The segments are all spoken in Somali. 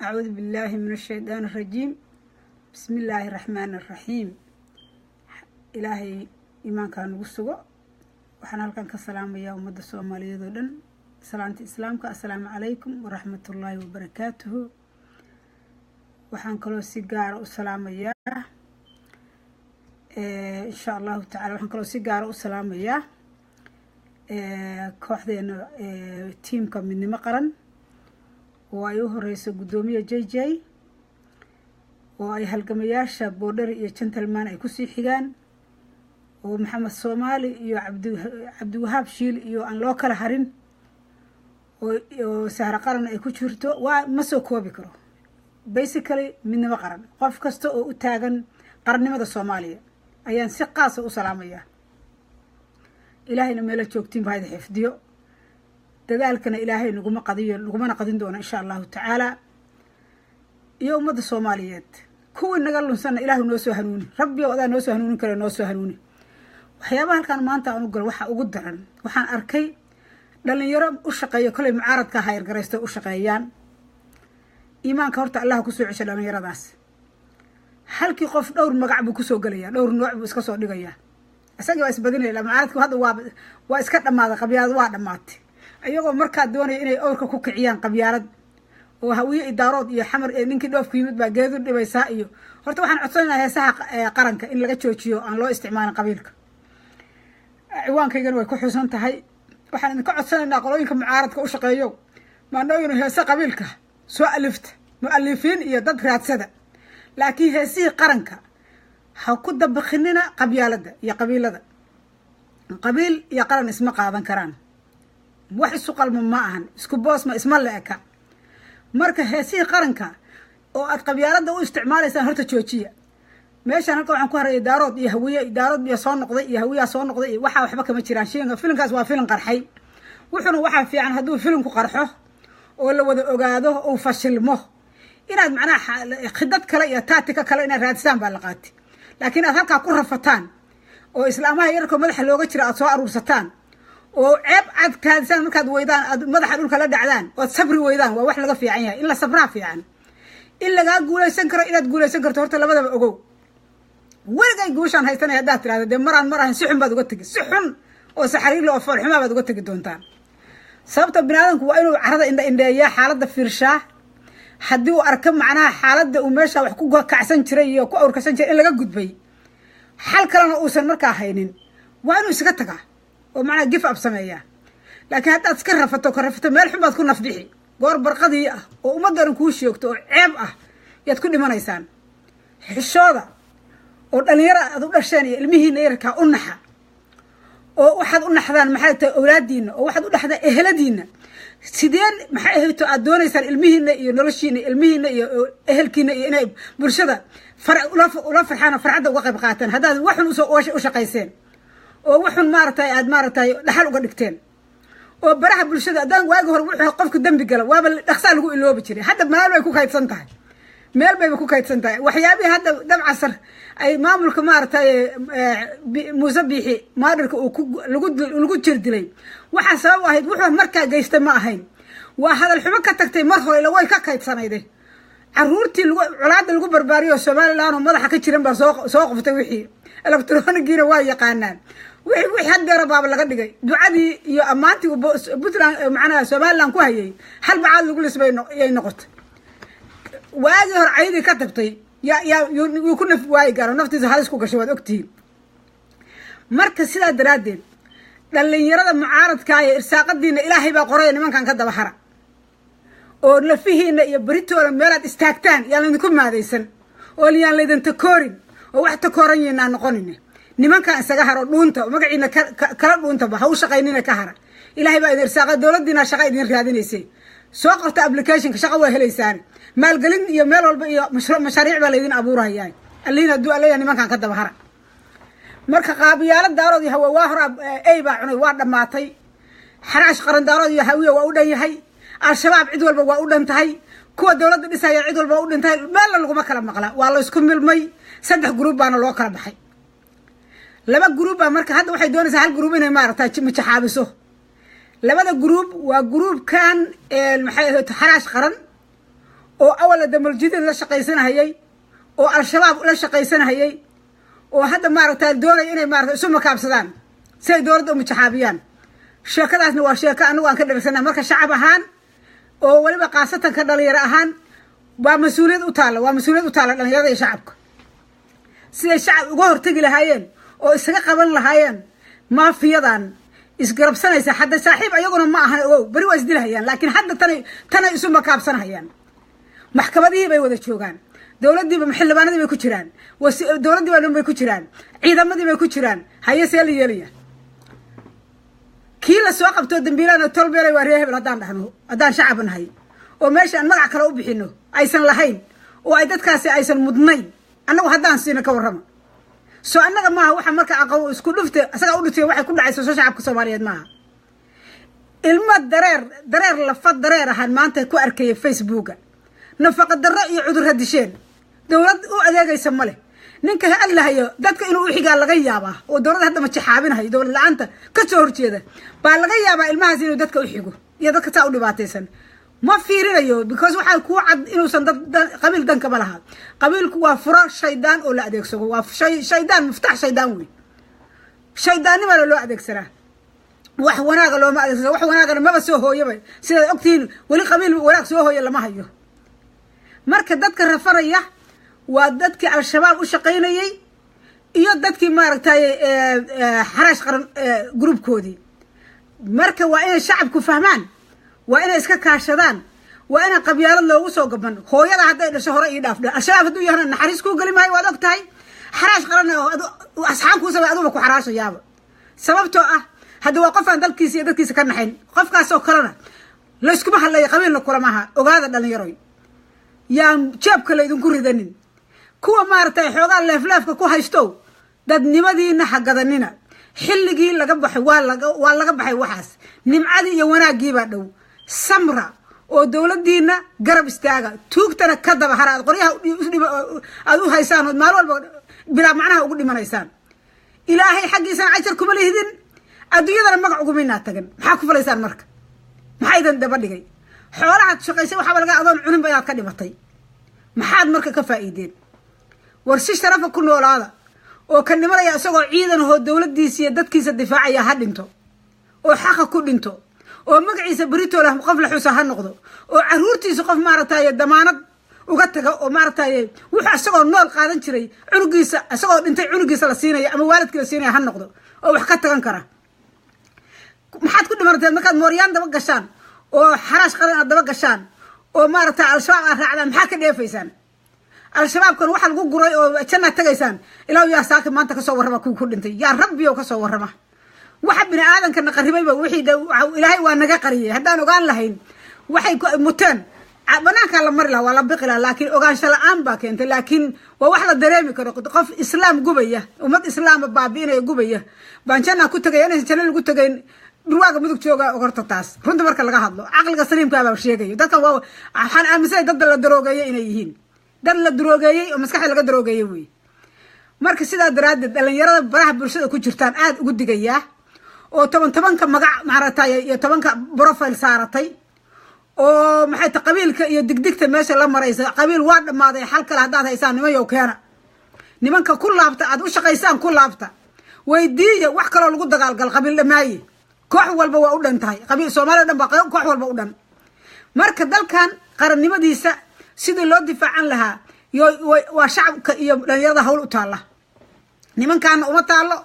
Acuudu billaahi min ashaydaani arajiim. Bismi illaahi araxmaani araxiim. Ilaahay iimaankaa nagu sugo. Waxaan halkan ka salaamayaa ummadda Soomaaliyeed oo dhan salaanta Islaamka: assalaamu calaykum waraxmatullaahi wabarakaatuhu. Waxaan kaloo si gaara u salaamayaa, insha Allahu tacala, waxaan kaloo si gaara u salaamayaa kooxdeena, tiimka Midnimo Qaran, oo ay u horeyso guddoomiye JJ, oo ay halgamayaasha Boodhari iyo Gentleman ay kusii xigaan, oo Maxamed Soomaali iyo Cabdiwahaab Shiil iyo aan loo kala harin, oo Sahre Qaran ay ku jirto. Waa ma soo koobi karo. Basically, Midnimo Qaran qof kasta oo u taagan qarannimada Soomaaliya ayaan si qaasa u salaamayaa. Ilaahayna meelo joogtiin ba hayda xifdiyo. Dadaalkana Ilaahay naguma qadiyo, nagumana qadin doono, insha Allahu tacaala. Iyo ummadda Soomaaliyeed kuwii naga lunsanna Ilaahu noo soo hanuuni. Rabbi ow, adaa noo soo hanuunin kare, noo soo hanuuni. Waxyaabaha halkaan maanta aan u galo waxaa ugu daran, waxaan arkay dhalinyaro u shaqeeya kolay mucaaradka hayargaraysto u shaqeeyaan. Iimaanka horta Allaha kusoo cesha dhalinyaradaas. Halkii qof dhowr magac buu kusoo gelayaa, dhowr nooc buu iska soo dhigayaa. Isagii waa isbadinaya. Mucaaradku hadda waa iska dhammaaday, qabyaalad waa dhammaatay. Iyagoo markaa doonaya inay owrka ku kiciyaan qabyaalad oo Hawiye, Idaarood iyo Xamar ee ninkii dhoofku yimid baa geedu dhibaysaa. Iyo horta waxaan codsanaynaa heesaha qaranka in laga joojiyo, aan loo isticmaalin qabiilka. Ciwaankaygana way ku xusan tahay. Waxaan idinka codsanaynaa, qolooyinka mucaaradka u shaqeeyo, maandhooyin heese qabiilka soo alifta, mu-alifiin iyo dad raadsada, laakiin heesihii qaranka ha ku dabiqinina qabyaaladda iyo qabiilada. Qabiil iyo qaran isma qaadan karaan, wax isu qalma ma ahan, isku boosma, isma la-eka. Marka heesihii qaranka oo aad qabyaaladda u isticmaalaysaan horta joojiya. Meeshaan halka waxaan ku harayay Daarood iyo Hawiye, Daarood iyo soo noqday iyo Hawiyaa soo noqday iyo waxaa waxba kama jiraan. Shiinka filinkaas waa filin qarxay. Wuxuuna waxaa fiican hadduu filinku qarxo oo la wada ogaado uu fashilmo, inaad macnaha khidad kale iyo taatika kale inaad raadisaan baa la qaatay. Laakiin aad halkaa ku rafataan oo islaamaha yararkoo madaxa looga jira aad soo aruursataan oo ceeb aad raadisaan, markaad weydaan aad madaxa dhulka la dhacdaan ood sabri weydaan, waa wax laga fiican yahay. In la sabraa fiican. In lagaa guulaysan karo, inaad guulaysan karto, horta labadaba ogow. Weligay guushaan haysanaya haddaad tirahdo, dee maraan mar ahayn si xun baad uga tegi, si xun oo saxariirla oo foolxumaa baad uga tegi doontaan. Sababta biniaadamku waa inuu carada indha indheeyaa, xaaladda fiirshaa. Haddii uu arko macnaha xaaladda uu meesha wax ku kacsan jiray iyo ku awrkacsan jiray in laga gudbay, xal kalena uusan markaa haynin, waa inuu isaga tagaa oo macnaha give up sameeyaa. Laakiin haddaad iska rafato, ka rafato, meel xun baad ku nafbixi. Goor barqadii ah oo ummaddan kuu sheegto oo ceeb ah yaad ku dhimanaysaan. Xishooda oo dhalinyaro aad u dhasheen iyo ilmihiina yarkaa u naxa, oo waxaad u naxdaan maxay tahay awlaadiina, oo waxaad u dhaxdaan eheladiina. Sideen maxay ahayto aad doonaysaan ilmihiina iyo noloshiina, ilmihiina iyo ehelkiina iyo inay bulshada ula farxaan oo farxadda uga qayb qaataan, haddaad waxun usoo u shaqayseen oo waxun maaragtay aad maaragtay dhaxal uga dhigteen oo baraha bulshada? Haddaan waagi hore wuxuu qofku dembi gala waaba dhaqsaa lagu iloobi jiray, hadda meel bay ku kaydsan tahay, meel bayba ku kaydsan tahay. Waxyaabihii hadda Dabcasar ay maamulka maaragtay Muuse Biixi maadirka uu ku lagu jir dilay, waxaa sabab ahayd wuxuu markaa geystay ma ahayn, waa hadal xumo ka tagtay mar hore. Way ka kaydsanayde. Caruurtii lagu colaada lagu barbaariyo Somaliland oo madaxa ka jiran baa soo qoftay wixii electronigiina waa yaqaanaan. Wixii haddeera baaba laga dhigay ducadii iyo ammaantii Puntland, macnaha Somaliland ku hayay, hal bacaad lagu lisbay yay noqotay. Waagii hore caydii ka tagtay yaa yuu ku naf waayi garo, naftiisa halis ku gashay, waad ogtihiin. Marka sidaa daraaddeed, dhalinyarada mucaaradka iyo irsaaqadiina Ilaahay baa qoraya. Nimankan ka daba hara oo lafihiina iyo beritooda meelaad istaagtaan yaan laydinku maadaysan oo yaan laydin takoorin oo wax takooran yiinaa noqonin. Nimankan isaga haro, dhuunta magaciina kala dhuuntaba ha u shaqaynina, ka hara. Ilaahay baa idin irsaaqa. Dowladdiina shaqa idin raadinaysay, soo qorta applicationka, shaqa waa helaysaan. Maalgelin iyo meel walba iyo mashaariic baa laydin abuurayaa. Alliin hadduu aleeyahay, nimankan ka daba hara. Marka qaabiyaalo Daarood iyo Hawe waa hora ey baa cunay, waa dhammaatay. Xaraash Qaran Daarood iyo Hawiya waa u dhan yahay. Al-Shabaab cid walba waa u dhan tahay. Kuwa dowladda dhisaya cid walba waa u dhan tahay. Meelna laguma kala maqla, waa la isku milmay. Saddex group baana loo kala baxay. Laba group baa marka hadda waxay doonaysaa hal group inay maaragtay majaxaabiso. Labada group waa groupkan maxay ahayd Xaraash Qaran. Oo awala damaljidiid la shaqaysanahayay oo Al-Shabaab la shaqaysanahayay oo hadda maaragta doonaya inay maarata isu makaabsadaan si ay dowladda u mujaxaabiyaan. Sheekadaasna waa sheeko anagu aan ka dhersana. Marka shacab ahaan oo weliba khaasatan ka dhalinyaro ahaan waa mas-uuliyad u taalla, waa mas-uuliyad u taalla dhalinyarada iyo shacabka siday shacab uga hortegi lahaayeen oo isaga qaban lahaayeen maafiyadan isgarabsanaysa. Hadda saaxiib ayaguna ma ahan, ogow, beri waa isdilhayaan, laakiin hadda tanay isu makaabsanhayaan. Maxkamadihii bay wada joogaan, dowladdiiba xildhibaanadii bay ku jiraan, dowladdii baa dhan bay ku jiraan, ciidamadii bay ku jiraan. Haye, see la yeelaya? Kii la soo qabtoo dambiilana tolbeelay waa ree hebel haddaan dhahno, haddaan shacab nahay oo meesha aan magac kale u bixino aysan lahayn oo ay dadkaasi aysan mudnayn, annagu haddaan siino ka warrama. Soo annaga maaha waxa marka aqo isku dhufte isagaa u dhutay waxay ku dhacayso. Soo shacabka Soomaaliyeed maaha. Ilmo dareer dareer lafa dareer ahaan maanta ku arkaya Facebooka, nafaqa darro iyo cudurra disheen, dowlad u adeegaysa ma leh. Ninka hadlahayo dadka inuu uxigaa laga yaabaa oo dowladda hadda majaxaabinahayo, dowlad la-aanta ka soo horjeeda baa laga yaabaa ilmahaas inuu dadka uxigo iyo dadka saa u dhibaataysan ma fiirinayo, because waxaa kuu cad inuusan dad qabiil dankama laha. Qabiilku waa furo shaydaan oo la adeegsado, waa shaydaan, muftax shaydaan wey. Shaydaannimana loo adeegsanaa, wax wanaaga looma adeegsado. Wax wanaagana maba soo hooyaba, sidaad ogtihiin weli qabiil wanaag soo hooya lama hayo. Marka dadka rafanaya waa dadkii Al-Shabaab u shaqaynayey iyo dadkii maaragtay Xaraash Qaran groupkoodii. Marka waa inay shacabku fahmaan, waa inay iska kaashadaan, waa inaan qabyaalad loogu soo gaban. Hooyada hadday dhasho hore ii dhaaf. Al-Shabaab hadduu yahana naxariis kuu geli maayo, waad og tahay. Xaraash Qaranna asxaan kuu samay, aduba ku xaraashayaaba, sababtoo ah hadda waa qof aan dalkiisa iyo dadkiisa ka naxayn. Qofkaasoo kalena layskuma hadlaya, qabiilna kulamaha. Ogaada dhalinyaroy, yaan jeebka laydinku ridanin. Kuwa maaragtay xoogaa leefleefka ku haystow, dadnimadiina ha gadanina. Xilligii laga baxay waa laga baxay waxaas. Nimcadii iyo wanaaggiibaa dhow. Samra oo dowladdiina garab istaaga, tuugtana ka daba hara. Aad qoryaha aada u haysaan ood maalin walba bilaa macnaha ugu dhimanaysaan, Ilaahay xaggiisana cajar kuma lihdin, adduunyadana magac ugumaynaa tagan. Maxaa ku falaysaan marka? Maxaa idin daba dhigay? Xoolahaad shaqaysay waxaaba laga adoon cuninba inaad ka dhimatay. Maxaad marka ka faa'iideen? War si sharafa ku noolaada oo ka nimanaya isagoo ciidan ahoo dowladdiisa iyo dadkiisa difaacaya ha dhinto oo xaqa ku dhinto oo magaciisa beritoolah qof la xusa ha noqdo oo caruurtiisa qof maaragtay damaanad uga taga oo maaragtay wuxuu isagoo nool qaadan jiray cunugiisa, isagoo dhintay cunugiisa la siinaya ama waalidkii la siinaya ha noqdo oo wax ka tagan kara. Maxaad ku dhimanteen markaad mooryaan daba gashaan oo Xaraash Qaran aad daba gashaan oo maaragtay Al-Shabaab aad raacdaan? Maxaa ka dheefaysaan? Al-Shabaabkan waxaa lagu guray oo jannaad tagaysaan? Ilaahu yaa saaki maanta kasoo warrama kuwii ku dhintay, yaa rabbiyow kasoo warrama. Waxa bini aadamkana qarribayba wixii Ilaahay waa naga qariyay. Haddaan ogaan lahayn waxay muteen, banaankaa la mari laha, waa la biqi laha, laakiin ogaansho la-aan baa keentay. Laakiin waa wax la dareemi karo. Qof islaam gubaya, ummad islaama baabi'inaya, gubaya baan jannaa ku tegaya, inaysan janno lagu tegayn dhurwaaga mudug jooga horta. Taas runta marka laga hadlo, caqliga saliimkaabaa sheegayo. Dadkan waa waxaan aaminsanay dad la daroogeeyey inay yihiin, dad la daroogeeyey oo maskaxda laga daroogeeyey wey. Marka sidaa daraaddeed dhalinyarada baraha bulshada ku jirtaan aada ugu digayaa oo toban tobanka magac maaragtay iyo 10ka profile saaratay oo maxay ta qabiilka iyo digdigta meesha la maraysa. Qabiil waa dhammaaday. Xal kale haddaad haysaan, nimanyow, keena. Nimanka ku laabta aad u shaqaysaan, ku laabta, weydiiya wax kaloo lagu dagaalgal. Qabiil dhamaaye, koox walba waa u dhan tahay. Qabiil Soomaaliya o dhan baa koox walba u dhan. Marka dalkan qarannimadiisa sidii loo difaacan lahaa waa shacabka iyo dhalinyarada hawl u taalla. Nimankaana uma taallo.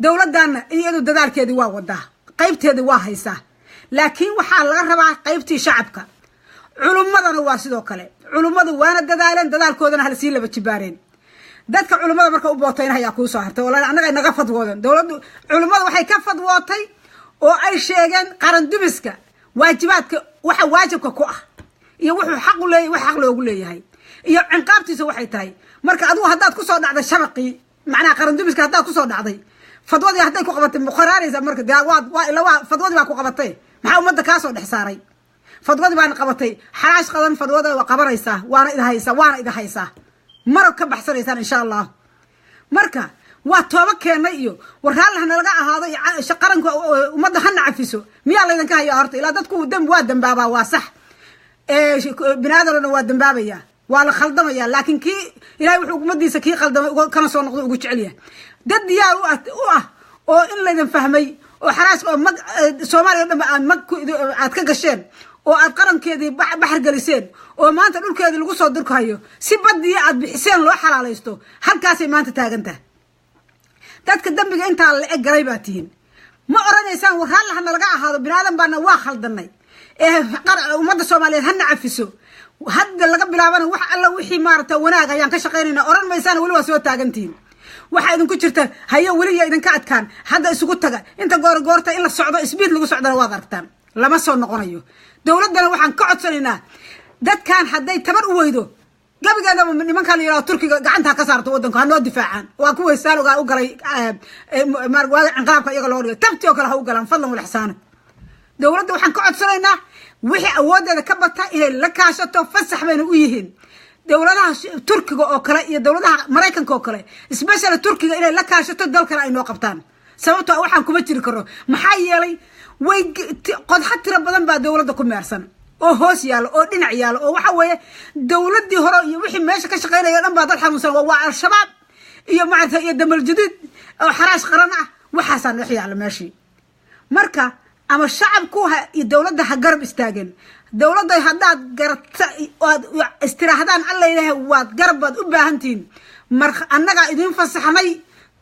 Dowladdaana iyadu dadaalkeedii waa wadaa, qaybteedii waa haysaa, laakiin waxaa laga rabaa qaybtii shacabka. Culummadana waa sidoo kale. Culummadu waana dadaaleen, dadaalkoodana hala sii laba jibaareen. Dadka culummada marka u bootaynahayaa kuusoo hartay oo annaga naga fadwoodeen dowladdu. Culummada waxay ka fadwootay oo ay sheegeen qaran dumiska waajibaadka, waxa waajibka ku ah iyo wuxuu xaq u leeyahy, wax xaq loogu leeyahay iyo cinqaabtiisa waxay tahay. Marka adigu haddaad kusoo dhacday shabaqii, macnaha qaran dumiska haddaad kusoo dhacday, fadwadii hadday ku qabatay, muqaraaraysa. Marka de waa ila waa fadwadii baa ku qabatay. Maxaa ummadda kaasoo dhex saaray? Fadwadii baana qabatay. Xaraash Qadan fadwada waa qabanaysaa, waana idahaysaa, waana idahaysaa, marag ka baxsanaysaan insha Allah. Marka waa tooba keennay iyo warraalli hanalaga ahaado iyo qaranka ummadda hana cafiso miyaa laydinka haya horta? Ilaa dadku dembi waa dambaabaa, waa sax. Bini aadan o dhan waa dambaabaya, waa la khaldamaya, laakiin kii Ilahay wuxuu ummadiisa kii khaldamay kana soo noqdo ugu jecel yahay. Dad diyaar u ah oo in laydin fahmay oo xaraas oo mag Soomaaliya o dhan ba aad mag aad ka gasheen oo aad qarankeedii baxar geliseen oo maanta dhulkeedii lagu soo durkahayo si badii aad bixiseen loo xalaalaysto, halkaasay maanta taagan tahay. Dadka dambiga intaa la eg galay baa tihiin. Ma oranaysaan war raalli ha nalaga ahaado, binaadan baana, waa khaldanay ee ummadda Soomaaliyeed hana cafiso, hadda laga bilaabana wax alla wixii maarata wanaag ayaan ka shaqaynayna oran maysaan. Weli waa soo taagantihiin. Waxaa idinku jirta haye weli ya idinka adkaan. Hadda isugu taga inta goor goorta in la socdo, speed lagu socdana waad aragtaan, lama soo noqonayo. Dowladdana waxaan ka codsanaynaa dadkan hadday tabar u weydo gabigeedaba nimankan la yidhaho Turkiga gacanta ha ka saarto waddanka, ha noo difaacaan. Waa kuwa saalogaa u galay waaga cinqaabka iyaga loo dhigay, tabti oo kale ha u galaan, fadlan walixsaana. Dowladda waxaan ka codsanaynaa wixii awooddeeda ka bata inay la kaashato. Fasax bayna u yihiin dowladaha Turkiga oo kale iyo dowladaha Maraykanka oo kale, especially Turkiga, inay la kaashato, dalkana ay noo qabtaan. Sababtoo waxaan kuma jiri karo, maxaa yeelay way qodxa tiro badan baa dowladda ku meersan oo hoos yaalo oo dhinac yaalo, oo waxa weeye dowladdii hore iyo wixii meesha ka shaqaynaya o dhan baa dad xanuunsan. Waa Al-Shabaab iyo maarata iyo Damal Jadiid oo xaraash qaran ah. Waxaasaa dhex yaalla meeshii. Marka ama shacabku ha iyo dowladda ha garab istaageen. Dowladda haddaad garata aad istiraahdaan, Alla ilaah, waad garab baad u baahantihiin. Mar annagaa idiin fasaxnay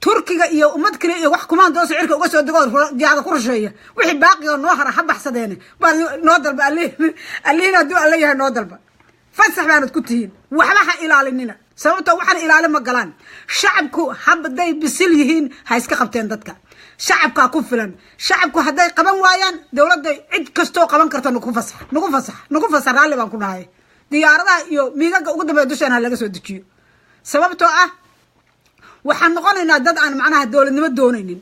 Turkiga iyo ummad kale iyo wax kumaandoosa cirka uga soo dego diyaada ku rusheeya. Wixii baaqiga noo hara ha baxsadeene baa noo dalba. Allihin hadduu Alla yahay noo dalba, fasax baanad ku tihiin. Waxba ha ilaalinina, sababtoo waxaan ilaalin ma galaan. Shacabku hadday bisil yihiin ha iska qabteen dadka, shacabkaa ku filan. Shacabku hadday qaban waayaan, dowladda cid kastoo qaban karta nagu fasax, nagu fasax, nagu fasax, raalli baan ku dhahay. Diyaaradaha iyo miigaga ugu dambeeya dushaan ha laga soo dejiyo, sababtoo ah waxaan noqonaynaa dad aan macnaha dowladnimo doonaynin.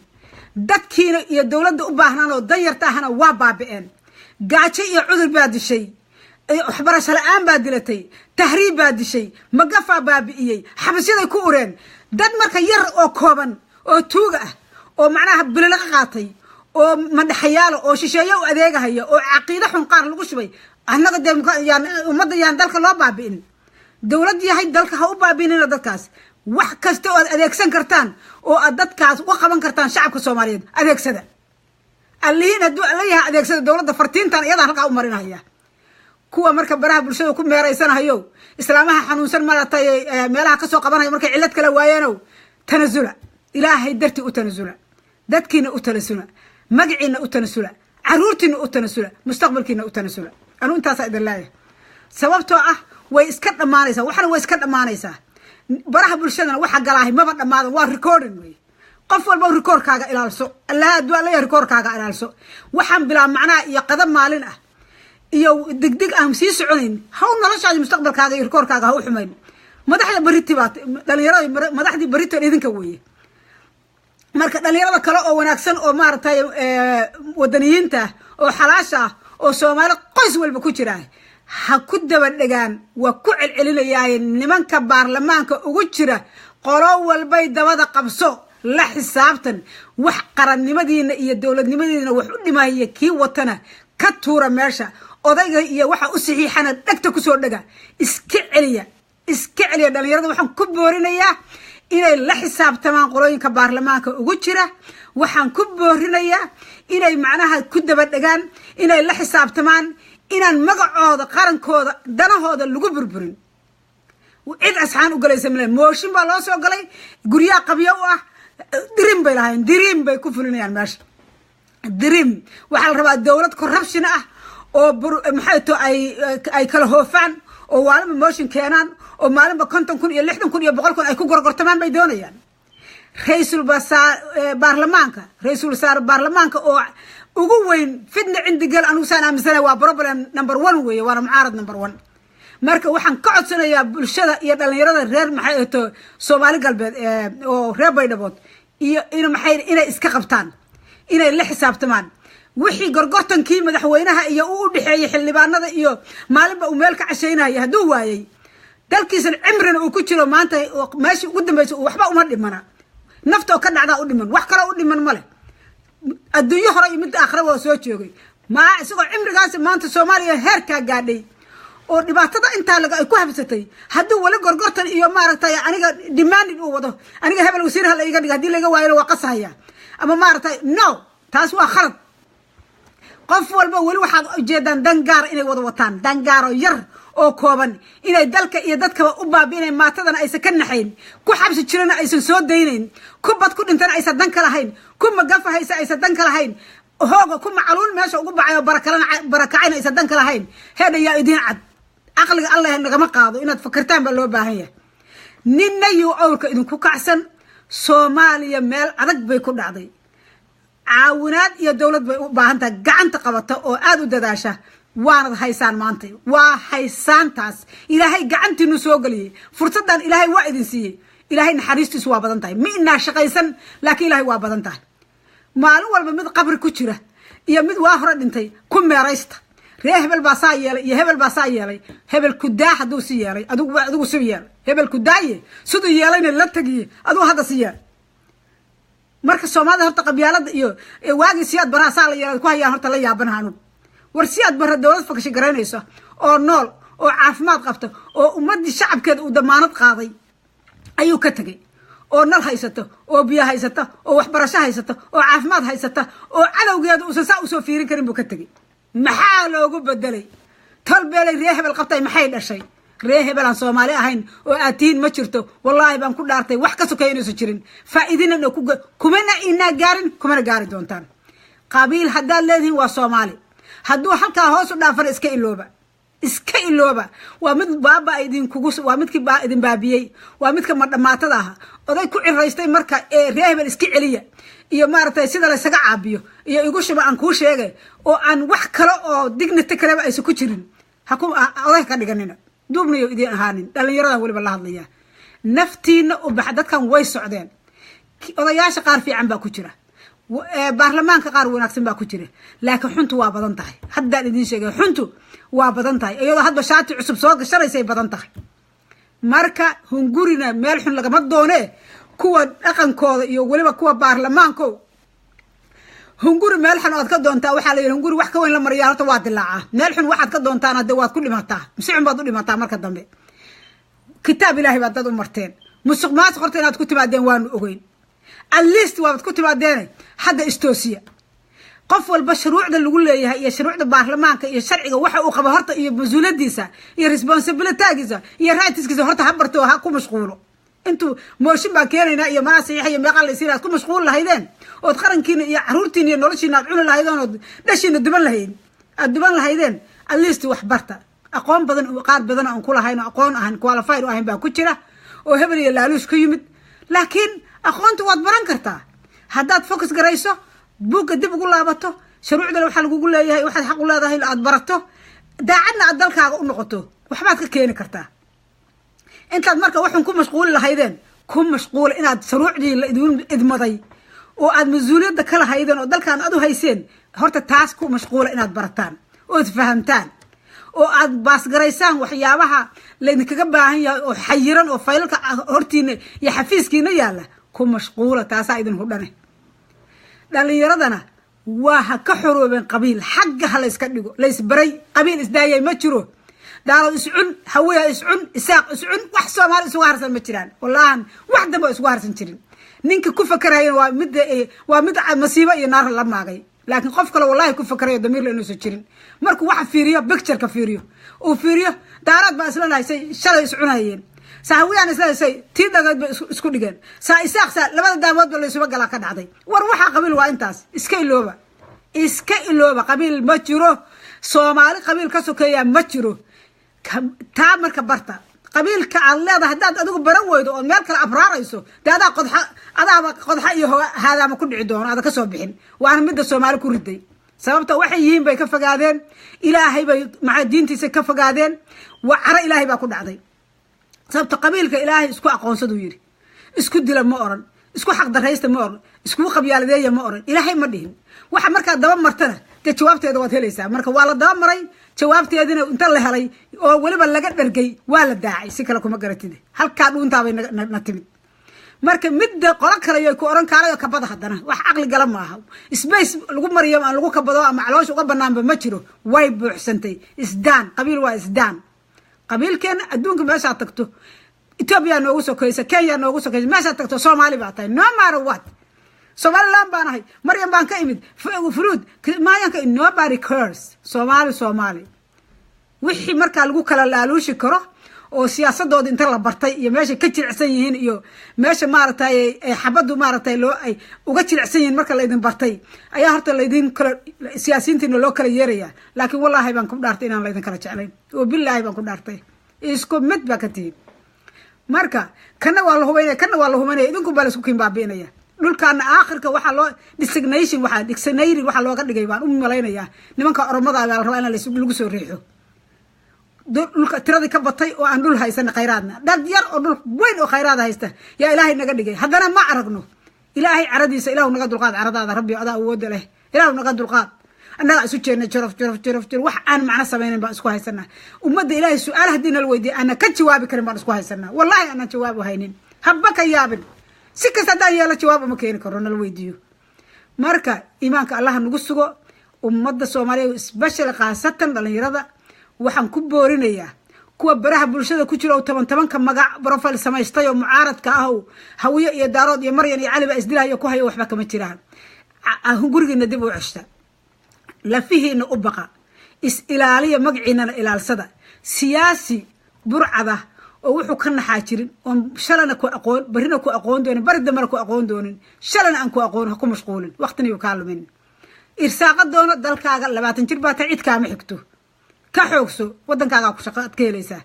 Dadkiina iyo dowladda u baahnaan oo danyarta ahna waa baabi'een. Gaajo iyo cudur baa dishay, waxbarasho la-aan baa dilatay, tahriib baa dishay, magafaa baabi'iyey, xabasyaday ku ureen. Dad marka yar oo kooban oo tuuga ah oo macnaha bililaqa qaatay oo madhaxayaalo oo shisheeye u adeegahaya oo caqiide xun qaar lagu shubay. Annaga dee yaan ummadda yaan dalka loo baabi'in. Dowlad yahay dalka ha u baabi'inina dadkaas. Wax kasta oo aad adeegsan kartaan oo aad dadkaas uga qaban kartaan shacabka Soomaaliyeed adeegsada. Allihiin hadduu Alla yahay adeegsada. Dowladda fartiintan iyadaa halkaa u marinaya. Kuwa marka baraha bulshada ku meeraysanahayo, islaamaha xanuunsan maratay meelaha kasoo qabanaya markay cillad kala waayeenow, tanasula, Ilaahay dartii u tanasula, dadkiina u tanasula, magaciina u tanasula, caruurtiina u tanasula, mustaqbalkiina u tanasula. Anuu intaasaa idin leeyahay, sababtoo ah way iska dhammaanaysaa, waxna way iska dhammaanaysaa. Baraha bulshadana waxa galaahay maba dhammaadan, waa recording wey. Qof walba recordkaaga ilaalso. Allah hadduu Alla yahay recordkaaga ilaalso. Waxaan bilaa macnaha iyo qadab maalin ah iyo degdeg aan sii soconayn haw noloshaadi, mustaqbalkaaga iyo recordkaaga ha u xumayn. Madaxda beriti baa dhalinyarada, madaxdii berito idinka weeye. Marka dhalinyarada kale oo wanaagsan oo maaragtay wadaniyiinta ah oo xalaasha ah oo Soomaali qoys walba ku jira ha ku daba dhegaan. Waa ku celcelinayaaye nimanka baarlamaanka ugu jira, qolo walbay dabada qabso, la xisaabtan. Wax qarannimadiina iyo dowladnimadiina wax u dhimaya kii watana ka tuura meesha. Odayga iyo waxa u saxiixana dhegta kusoo dhega, iska celiya, iska celiya. Dhalinyarada waxaan ku boorinayaa inay la xisaabtamaan qolooyinka baarlamaanka ugu jira. Waxaan ku boorinayaa inay macnaha ku daba dhegaan, inay la xisaabtamaan, inaan magacooda, qarankooda, danahooda lagu burburin. Cid asxaan u galaysa male. Mooshin baa loo soo galay, guryaha qabyo u ah. Dream bay lahaayeen, dream bay ku fulinayaan meesha. Dream waxaa la rabaa dowlad corruption ah oo maxay to ay kala hoofaan oo maalinba motion keenaan oo maalinba 50,000 iyo 60,000 iyo 100,000 ay ku gorgortamaan bay doonayaan. Ra-iisul baarlamaanka, ra-iisul wasaare baarlamaanka oo ugu weyn fitna cindigal, anigu saan aaminsanahay waa problem number one weeye, waana mucaarad number one. Marka waxaan ka codsanayaa bulshada iyo dhalinyarada reer maxay ato Soomaali Galbeed oo reer Baydhabood iyo in maxay inay iska qabtaan, inay la xisaabtamaan wixii gorgortankii madaxweynaha iyo u udhexeeyey xildhibaanada iyo maalinba uu meel ka cashaynaya. Hadduu waayey dalkiisan cimrina uu ku jiro maanta meeshii ugu dambaysa, waxba uma dhimana, nafta oo ka dhacdaa u dhiman, wax kaloo u dhiman male. Adduunyo hore iyo mid aakhira waa soo joogay maa isagoo cimrigaasi maanta Soomaaliya heerkaa gaadhay. Oo dhibaatada intaa laga ay ku habsatay, hadduu weli gorgortan iyo maaragtay aniga demanding uu wado, aniga hebel wasiir hala iga dhiga, haddii laga waayona waa qasahaya ama maaragtay, no, taas waa khalad. Qof walba weli waxaad ujeedaan dan gaar inay wada wataan, dan gaaro yar oo kooban, inay dalka iyo dadkaba u baabi'inay, maatadana aysan ka naxayn, ku xabsi jirana aysan soo daynayn, ku bad ku dhintana aysan dan ka lahayn, ku magafa haysa aysan dan ka lahayn, hooga ku macaluul meesha ugu baxay oo barakalana barakacayna aysan dan ka lahayn. Heedha, yaa idiin cad? Caqliga Allah nagama qaado, inaad fakirtaan baa loo baahan yahay. Ninna yuu awrka idinku kacsan. Soomaaliya meel adag bay ku dhacday. Caawinaad iyo dowlad bay u baahan tahay gacanta qabata oo aada u dadaasha. Waanad haysaan maanta, waa haysaantaas. Ilaahay gacantiinu soo geliyey, fursaddan Ilaahay waa idin siiyey. Ilaahay naxariistiisu waa badan tahay. Ma inaa shaqaysan, laakiin Ilahay waa badan tahay. Maalin walba mid qabri ku jira iyo mid waa hore dhintay ku meeraysta. Ree hebel baa saa yeelay iyo hebel baa saa yeelay. Hebel kudaa hadduu si yeelay, adigu si yeel. Hebel kudaaye siduu yeelayna la tegiye, adigu hadda si yeel. Marka Soomaalida horta qabyaalada iyo waagii Siyaad Baraha saa la yeelay ku hayaan, horta la yaabanaha anugu. War, Siyaad Barre dowlad fakashi garaynayso oo nool oo caafimaad qabta oo ummaddii shacabkeeda uu damaanad qaaday ayuu ka tegay, oo nal haysato, oo biyo haysata, oo waxbarasho haysata, oo caafimaad haysata, oo cadowgeeda uusan saa usoo fiirin karin buu ka tegey. Maxaa loogu bedelay? Tolbeelay ree hebel qabtay maxay dhashay? Ree hebel aan Soomaali ahayn oo aad tihiin ma jirto. Wallaahi baan ku dhaartay, wax ka sokeeya inaysan jirin. Faa'iidina kumana inaa gaarin, kumana gaari doontaan. Qabiil haddaad leedihiin waa Soomaali. Hadduu halkaa hoos u dhaafana, iska ilooba, iska ilooba. Waa mid baaba idinkugu, waa midkii baa idin baabiyey, waa midka madhamaatada ah oday ku ciraystay. Marka ee ree hebel iska celiya iyo maaragtay sida laysaga caabiyo iyo igu shuba aan kuu sheegay oo aan wax kale oo dignity kaleba aysan ku jirin, haku oday ka dhiganina, duubnayo idiin ahaanin. Dhalinyaradan weliba la hadlaya, naftiina u baxa. Dadkan way socdeen. Odayaasha qaar fiican baa ku jira, baarlamaanka qaar wanaagsan baa ku jira, laakiin xuntu waa badan tahay. Haddaan idiin sheegay, xuntu waa badan tahay, iyadoo hadba shaati cusub soo gashanaysay badan tahay. Marka hungurina meel xun lagama doonee. Kuwa dhaqankooda iyo weliba kuwa baarlamaanko, hunguri meel xun oad ka doontaa, waxaa la yidhi hunguri wax ka weyn la mariyaa horta waa dilaacaa. Meel xun waxaad ka doontaan hadde waad ku dhimataa, mise xun baad u dhimataa. Marka dambe kitaab Ilaahay baad dad u marteen. Musuq maasuq horta inaad ku timaadeen waanu ogeyn, at least waabaad ku timaadeene. Hadda istoosiya. Qof walba shuruucda lagu leeyahay iyo shuruucda baarlamaanka iyo sharciga waxa uu qabo horta, iyo mas-uuliyadiisa iyo responsibilitygiisa iyo rightskiisa horta ha barto, ha ku mashquulo. Intuu mooshin baan keenaynaa iyo manaa saxiix iyo meeqaa la isiin aad ku mashquuli lahaydeen, ood qarankiina iyo caruurtiina iyo noloshiina aad cuni lahaydeen, ood dhashiina duban lahayd aad duban lahaydeen, at least wax barta. Aqoon badan, qaar badan aan ku lahayn oo aqoon ahayn, qualified u ahayn baa ku jira oo hebel iyo laaluus ku yimid. Laakiin aqoonta waad baran kartaa haddaad focus garayso, buugga dib ugu laabato, shuruucdana waxaa lagugu leeyahay, waxaad xaq u leedahay aad barato, daacadna aad dalkaaga u noqoto, waxbaad ka keeni kartaa. Intaad marka waxun ku mashquuli lahaydeen, ku mashquula inaad shuruucdii la idin idmaday oo aad mas-uuliyadda ka lahaydeen oo dalkan aad u hayseen, horta taas ku mashquula inaad barataan ood fahamtaan oo aad baasgaraysaan waxyaabaha laydinkaga baahan yahay oo xayiran oo faylalka hortiina iyo xafiiskiina yaalla. Ku mashquula, taasaa idin hudhane. Dhalinyaradana waa ha ka xoroobeen qabiil, xagga ha layska dhigo. Laysbaray qabiil isdaayay ma jiro. Daarood iscun, Hawiya iscun, Isaaq iscun, wax Soomaali isugu harsan ma jiraan. Wallahan wax dambe isugu harsan jirin. Ninka ku fakarayana waa mid masiibo iyo naar la maagay. Laakiin qof kale wallahi ku fakarayo damiirla inuusan jirin. Markuu waxa fiiriyo, pictureka fiiriyo, uu fiiriyo, Daaraad baa isla lahaysay shalay iscunayeen, Sahawiyaan isla haysay, tii dhagayd bay isku dhigeen, saa Isaaq saa labada daamood ba laysuba galaa ka dhacday. War, waxaa qabiil waa intaas, iska ilooba, iska ilooba. Qabiil ma jiro. Soomaali qabiil ka sokeeyaa ma jiro. Taa marka barta. Qabiilka aad leedahay haddaad adigu baran weydo ood meel kale abraarayso, dee adaa qodxa, adaaba qodxa iyo haadaama ku dhici doono, aada kasoo bixin. Waana midda Soomaali ku riday. Sababta waxay yihiin bay ka fogaadeen, Ilaahay bay maxaa diintiisa ka fogaadeen, waa caro Ilaahay baa ku dhacday. Sababta qabiilka Ilaahay isku aqoonsaduu yidhi, isku dila ma oran, isku xaqdaraysta ma oran, iskugu qabyaaladeeya ma oran, Ilaahay ma dhihin. Waxa markaa daba martana dee jawaabteeda waad helaysaa. Marka waa la daba maray, jawaabteedina inta la helay oo weliba laga dhargay waa la daacay. Si kale kuma garatid, halkaa dhuuntaabay na timid. Marka midda qolo kale yay ku oran kaalay oo kabada, haddana wax caqli gala maaha. Space lagu mariyo aan lagu kabado ama caloosha uga banaanba ma jiro, way buuxsantay. Isdaan qabiil waa isdaan. Qabiilkeena adduunka meeshaad tagto, Etoobiya noogu sokaysa, Kenya noogu sokaysa, meeshaad tagto Soomaali baa tahay, no matter what. Somaliland baan ahay, Maryam baan ka imid, fruud maayanka, nobody cares. Soomaali, Soomaali. Wixii markaa lagu kala laaluushi karo oo siyaasadooda inta la bartay iyo meeshay ka jilicsan yihiin iyo meesha maaragtay xabaddu maaragtay loo ay uga jilicsan yihiin, marka laydin bartay ayaa horta laydin kala siyaasiyiintiina loo kala yeerayaa. Laakiin wallaahi baan ku dhaartay inaan laydin kala jeclayn, oo bilaahi baan ku dhaartay, isku mid baa ka tihiin. Marka kana waa la hubaynaya, kana waa la hubaynaya, idinku baa la isku kiin baabi'inaya. Dhulkaana aakhirka waxaa loo designation, waxaa dictionary waxaa looga dhigay baan u malaynayaa nimanka Oromada baa la rabaa in lagu soo riixo. Dhulka tiradii ka batay oo aan dhul haysan, khayraadna dhad yar oo dhul weyn oo khayraad haysta yaa Ilaahay naga dhigay. Haddana ma aragno Ilaahay caradiisa. Ilahu naga dulqaad caradaada, Rabbi, adaa awooda leh. Ilahu naga dulqaad. Annagaa isu jeedna, jorof jorof jorof jorof, wax aan macno samaynayn baan isku haysanaa. Ummadda Ilaahay su-aal haddii nala weydiiya aanan ka jawaabi karin baan isku haysanaa. Wallahi aanan jawaab u haynin, haba ka yaabin. Si kasta haddaan yeelo jawaab uma keeni karo nala weydiiyo. Marka iimaanka Allaha nagu sugo. Ummadda Soomaaliyeed, special khaasatan dhalinyarada, waxaan ku boorinayaa kuwa baraha bulshada ku jira oo toban tobanka magac profile samaystay oo mucaaradka ah oo Hawiye iyo Daarood iyo Maryan iyo Cali baa isdilahayo ku hayo, waxba kama jiraan. Gurigiina dib u ceshta, lafihiina u baqa, is ilaaliya, magaciinana ilaalsada. Siyaasi burcada oo wuxuu ka naxaa jirin oon shalana ku aqoon, barrina ku aqoon doonin, bari dambena ku aqoon doonin, shalana aan ku aqoon, ha ku mashquulin, waqtina yuu kaa lumin. Irsaaqa doono dalkaaga. 20 jir baa tahay, cid kaama xigto, ka xoogso waddankaagaa, ku shaqo aad ka helaysaa.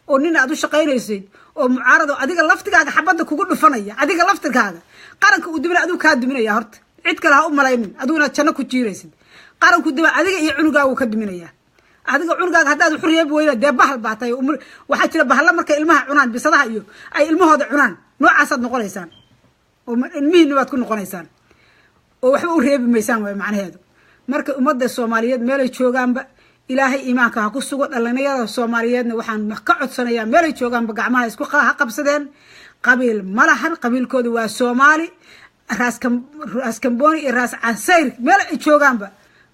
Oo nin aad u shaqaynaysid oo mucaarado adiga laftigaaga xabadda kugu dhufanaya, adiga laftigaaga qaranka uu duminaya, adigu kaa duminaya. Horta cid kale ha u malaynin adigu inaad janno ku jiiraysid. Qaranku duma adiga iyo cunugaagu ka duminaya. Adiga cunugaaga haddaad waxu reebi weyna, dee bahal baa tahay. Waxaa jira bahalla markay ilmaha cunaan, bisadaha iyo ay ilmahooda cunaan, noocaasaad noqonaysaan oo ilmihiina baad ku noqonaysaan oo waxba u reebi maysaan waay macnaheedu. Marka ummadda Soomaaliyeed meelay joogaanba Ilaahay iimaanka ha ku sugo. Dhalinyarada Soomaaliyeedna waxaan ka codsanayaa meelay joogaanba gacmaha isku ha qabsadeen. Qabiil ma lahan, qabiilkooda waa Soomaali. Raas Kamboni iyo Raas Casayr meel ay joogaanba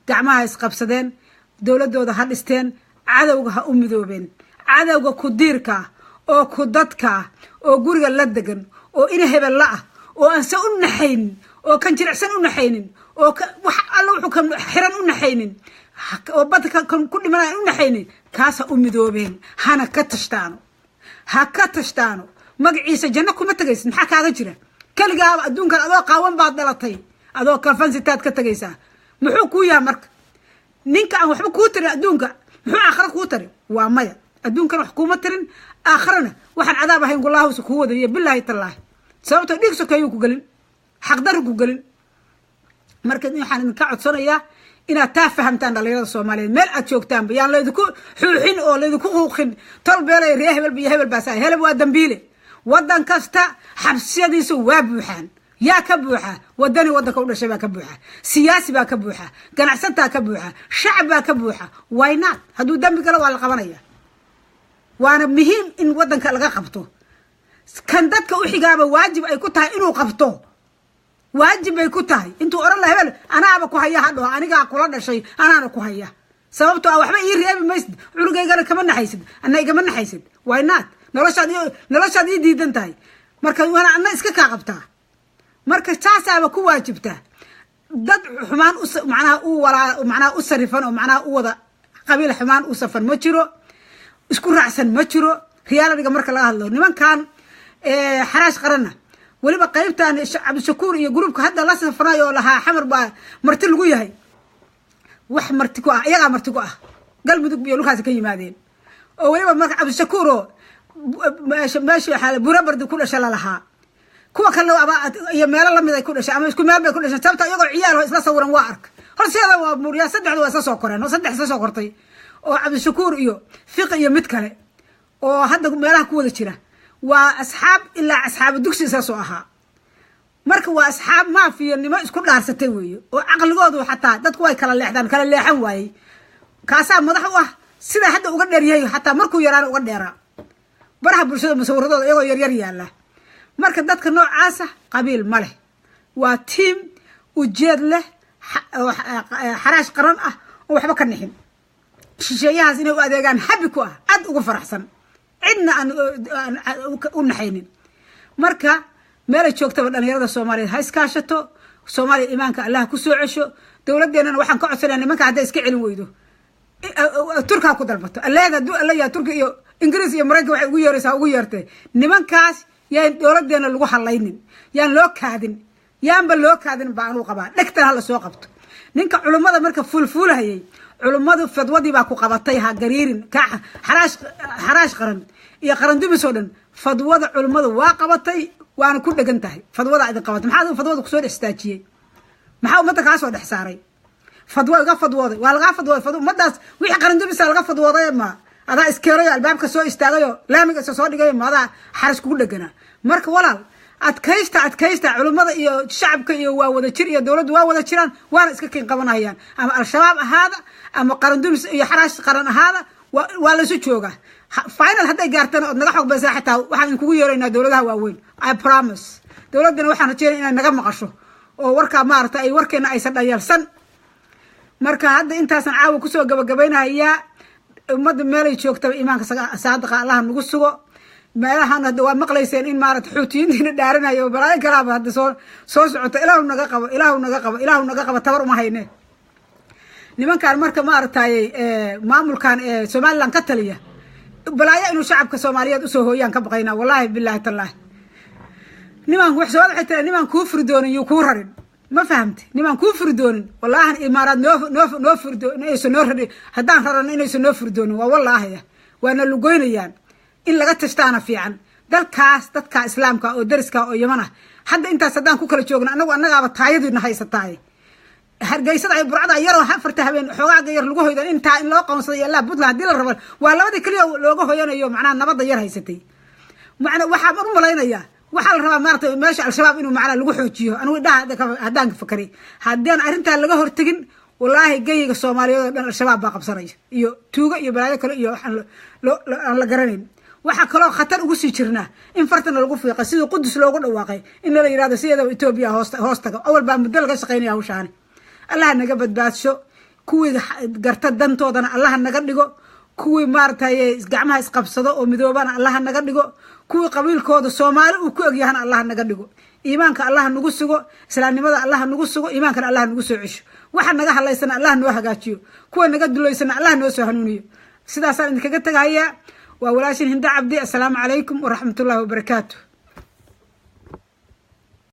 gacmaha isqabsadeen, dowladooda ha dhisteen, cadowga ha u midoobeen. Cadowga ku diirka oo ku dadka oo guriga la degan oo ina hebel la ah oo aan se u naxaynin oo kan jilicsan u naxaynin oo wax alla wuxuu kan xiran u naxaynin oo badka kan ku dhimanaya u naxaynin, kaas ha u midoobeen, hana ka tashtaano, ha ka tashtaano. Magaciisa janno kuma tegaysid. Maxaa kaaga jira? Keligaaba adduunkan adoo qaawan baad dhalatay, adoo kafansitaad ka tegaysaa. Muxuu kuu yahay marka ninka aan waxba kuu tarin adduunka? Muxuu aakhira kuu tarin? Waa maya. Adduunkan wax kuuma tarin, aakharana waxaan cadaab ahayn wallaahusa kuu wadaniyo, bilaahi tallaahi. Sababtoo dhiig sokeeyuu ku gelin, xaqdarru ku gelin. Marka waxaan idinka codsanayaa inaad taa fahamtaan, dhalinyarada Soomaaliyeed, meel aad joogtaanba. Yaan laydinku xuuxin oo laydinku quuqin tol beelay, ree hebel iyo hebel baasa. Hebel waa dambiile. Waddan kasta xabsiyadiisu waa buuxaan. Yaa ka buuxa? Wadani waddanka u dhashay baa ka buuxa, siyaasi baa ka buuxa, ganacsataa ka buuxa, shacab baa ka buuxa. Why not? Hadduu dambi galo waa la qabanaya, waana muhiim in waddanka laga qabto. Kan dadka u xigaaba waajib ay ku tahay inuu qabto, waajib bay ku tahay. Intuu odhan la hebel anaaba ku haya, hadho anigaa kula dhashay, anaana ku haya. Sababtoo ah waxba ii reebi maysid, cunugaygana kama naxaysid, ana igama naxaysid. Why not? Noloshaad ii diidan tahay, marka waana ana iska kaa qabtaa. Marka saasaaba ku waajibtaa. Dad xumaan macnaha u walaa, macnaha u sarifan oo macnaha u wada qabiil xumaan u safan ma jiro, isku raacsan ma jiro. Reality-ga marka laga hadlo, nimankan Xaraash Qaranna, weliba qaybtan Cabdishakuur iyo group-ka hadda la safanayo oo lahaa Xamar baa marti lagu yahay, wax marti ku ah iyagaa marti ku ah. Galmudug iyo dhulkaasi ka yimaadeen oo weliba marka Cabdishakuur oo meesha Burabardi ku dhasha lalahaa, kuwa kalena iyo meelo lamid ay ku dhashay ama isku meel bay ku dhashay. Sababta iyagoo ciyaal oo isla sawiran waa ark horseeda, waa muuriyaa. Saddexdu waa isla soo koreen oo saddex isla soo kortay oo Cabdishakuur iyo Fiqi iyo mid kale oo hadda meelaha ku wada jira waa asxaab, ilaa asxaabu dugsi isla soo ahaa. Marka waa asxaab maafiyanimo isku dhaarsatay weeye oo caqligoodu xataa dadku way kala leexdaan, kala leexan waayey. Kaasaa madax u ah. Sidaa hadda uga dheer yahay, xataa markuu yaraana uga dheeraa. Baraha bulshada musawiradooda iyagoo yaryar yaalla. Marka dadka noocaasa qabiil ma leh, waa tiim ujeed leh oo Xaraash Qaran ah oo waxba ka nixin. Shisheeyahaas inay u adeegaan habi ku ah, aad ugu faraxsan, cidna aan u naxaynin. Marka meelay joogtaba dhalinyarada Soomaaliyeed ha iskaashato. Soomaaliya iimaanka Allah ku soo cesho. Dowladdeenana waxaan ka codsanaya, nimanka hadday iska celin weydo, Turkaa ku dalbato. Alleeda hadduu alla yahay, Turki iyo Ingiriis iyo Maraykan waxay ugu yeeraysaa ugu yeertay. Nimankaas yaan dowladdeena lagu hadlaynin, yaan loo kaadin, yaanba loo kaadin baa anuu qabaa. Dhegtan hala soo qabto ninka culummada marka fuulfuulahayay. Culummadu fadwadii baa ku qabatay, ha gariirin. Ka xaraash, xaraash qaran iyo qaran dumis oo dhan fadwada culummadu waa qabatay, waana ku dhegan tahay. Fadwada idin qabatay, maxaa fadwada kusoo dhex istaajiyey? Maxaa ummadda kaa soo dhex saaray? Fadwo iga fadwooday, waa lagaa fadwooday. Fadwo ummadaas wixii qaran dumisa laga fadwooday, ma adaa iskeerayo, albaabka soo istaagayo, laamiga isa soo dhigayo, ma adaa xaris kugu dheganaa? Marka walaal, adkaysta, adkaysta. Culummada iyo shacabka iyo waa wada jir, iyo dowladdu waa wada jiraan, waana iska kiin qabanayaan. Ama Al-Shabaab ahaada ama qaran dumis iyo xaraash qaran ahaada, waa laysu joogaa. Final hadday gaartana ood naga xoog baysaa, xitaa waxaan idinkugu yeeraynaa dowladaha waaweyn, I promise. Dowladdana waxaan rajeynaya inay naga maqasho oo warkaa maarata ay warkeena aysan dhayalsan. Marka hadda intaasan caawa kusoo gabagabaynayaa. Ummadda meelay joogtaba iimaanka saadiqa Allaha nagu sugo. Meelahan hadda waa maqlayseen in maarata Xuutiyiintiina dhaaranayo, balaayo kalaaba hadda soo socota. Ilaahu naga qabo, Ilaahu naga qabo, Ilaahu naga qabo, tabar uma hayne nimankan. Marka maaragtay maamulkan ee Somaliland ka taliya, balaayo inuu shacabka Soomaaliyeed usoo hooyaan ka baqaynaa, wallahi billahi tallaahi. Nimaan wax soo waxay tiri, nimaan kuu furi doonin yuu kuu rarin. Ma fahamti? Nimaan kuu furi doonin, wallaahan Imaaraad noo furdo inaysan noo rarin, haddaan rarano inaysan noo furi doonin, waa wallaahaya, waana lugoynayaan. In laga tashtaana fiican dalkaas, dadka Islaamka oo dariska oo Yaman ah. Hadda intaas haddaan ku kala joogno, anagu annagaaba taayadiina haysataay. Hargeysada ay Burcada yaroo afarta habeen xoogaaga yar lagu hoydan, intaa in loo qoonsaday Allah. Puntland haddii la rabo, waa labadii keliya looga hoyanayo, macnaha nabadda yar haysatay. Macna waxaan u malaynayaa waxaa la rabaa maarata meesha Al-Shabaab inuu macnaa lagu xoojiyo. Anigu indhaha haddaan fakaray, haddaan arrintaa laga hortegin, wallaahi geyiga Soomaaliyeed oo dhan Al-Shabaab baa qabsanaya, iyo tuugo iyo balaayo kale iyo waxaan aan la garanayn. Waxaa kaloo khatar ugu sii jirnaa in fartana lagu fiiqa sidii Qudus loogu dhawaaqay, in lala yidhahdo sideedaba Etoobiya hoos taga. Awal baa muddo laga shaqaynaya hawshaani. Allaha naga badbaadsho. Kuwii garta dantoodana Allaha naga dhigo. Kuwii maaragtay gacmaha isqabsado oo midoobana Allaha naga dhigo. Kuwii qabiilkooda Soomaali uu ku egyahana Allaha naga dhigo. Iimaanka Allaha nagu sugo, islaamnimada Allaha nagu sugo, iimaankana Allaha nagu soo cesho. Waxa naga hadlaysana Allah noo hagaajiyo, kuwa naga dulaysana Allah noo soo hanuuniyo. Sidaasaan idinkaga tegahayaa. Waa walaashin Hinda Cabdi. Assalaamu calaykum waraxmatullahi wabarakaatu.